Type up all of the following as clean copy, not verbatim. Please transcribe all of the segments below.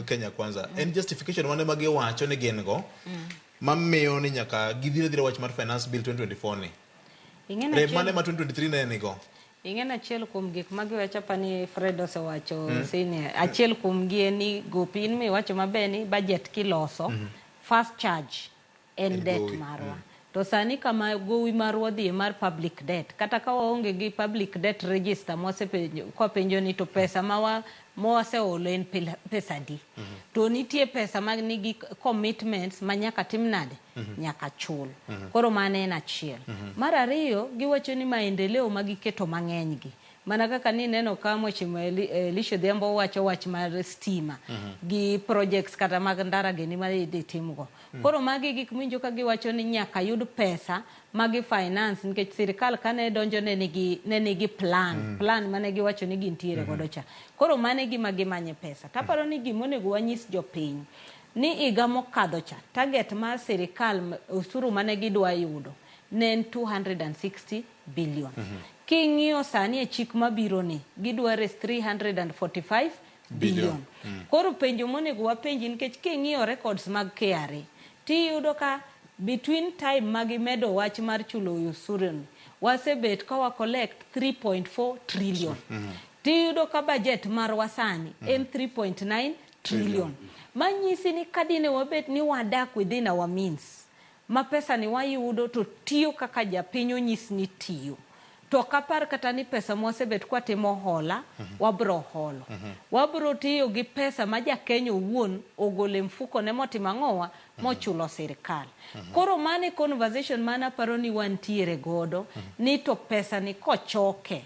Kenya Kwanza, en justification mane ma giwacho ni gin go mamiyo ni nyaka gidhir adhira wach mar Finance Bill 2024 ni? Ing'e ni Rem achiel- mane ma 2023 ne nigo? Ing'e ni achiel kuom gik ma giwacho, apa ni Fred osewacho senior. Achiel kuom gi en ni gopi in miwacho maber ni budget kiloso, first charge en En debt gowi. marwa. To sani kama gowi marwa odhiye mar public debt, kata ka waonge gi public debt register mwasepenjo, kwapenjo ni to pesa ma mwaseolo en pesa adi. To nitie pesa ma nigi commitments ma nyaka tim nade? Nyaka chul. Koro mano en achiel. Mar ariyo, giwacho ni maendeleo ma giketo mang'eny gi. Mana kaka nineno ka Mheshimiwa Elisha Odhiambo wacho wach mar stima gi projects kata mag ndara gini ma idhi timgo. Koro magi gik miwinjo ka giwacho ni nyaka yud pesa ma gi finance, nikech sirikal kane donjo ne nigi plan mane giwacho ni gintiere godo cha. Koro mano e gima gimanye pesa. Taparo ni gima onego wanyis jopiny ni higa mokadho cha, target mar sirikal, osuru mane gidwa yudo ne en 260 billion. King'iyo sani e chik mabiro ni, gidwa raise 345 billion. Koro penjo monego wapenji, nikech king'iyo records mag KRA, tiyudo ka between time ma gimedo wach mar chulo osuru ni, wasebet ka wa collect 3.4 trillion. Tiyudo ka budget marwa sani en 3.9 trillion. Manyisi ni kadine wabet ni wadak within our means, ma pesa ni wayudo to tiyo kaka japiny onyis ni tiyo. To ok apar kata ni pesa mwasebet kwatimo hola, wabro holo. Wabro tiyo gi pesa ma Jakenya owuon ogolo e mfuko ne motimo ang'owa mochulo sirikal. Koro mano e conversation mane aparo ni wantiere godo ni to pesa ni kochoke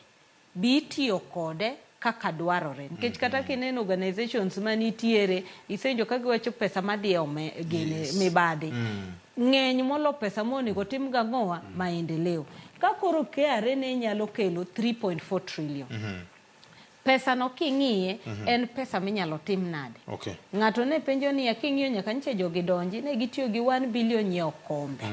bi itiyo kode kaka dwarore. Nikech kata kineno organizations manitiere, isenjo ka giwacho pesa madhi e gini mibadhi. Ng'eny molo pesa monego tim gang'owa maendeleo. Ka koro KRA ne nyalo kelo 3.4 trillion. Pesa no king'iye en pesa minyalo tim nade? Ng'ato ne penjo niya, king'iyo nyaka nyicha jogi donji, ne gitiyo gi 1 billion nyiewo kombe.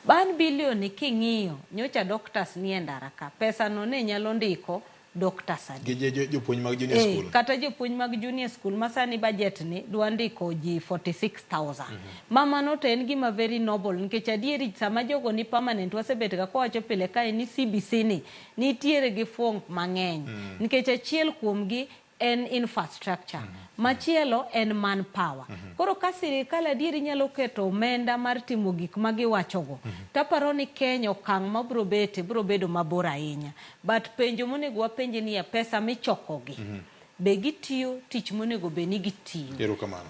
1 billion ni king'iyo, nyocha doctors nie ndara ka. Pesa no ne nyalo ndiko doctors adi? Gi jopuonj mag junior school. Kata jopuonj mag junior school ma sani budget ni dwa ndiko ji 46,000. Ma mano to en gima very noble, nikech adieri sama jogo ni permanent, wasebet ga kwawacho pile kae ni CBC ni nitiere gi fuong mang'eny. Nikech achiel kuomgi en infrastructure. Machielo en manpower. Koro ka sirikal adieri nyalo keto omenda mar timo gik ma giwachogo, taparo ni Kenya okang' mabro bete bro bedo mabor ahinya. But penjo monego wapenje niya, pesa michokogi, be gitiyo tich monego bed ni gitiyo? Erokamano.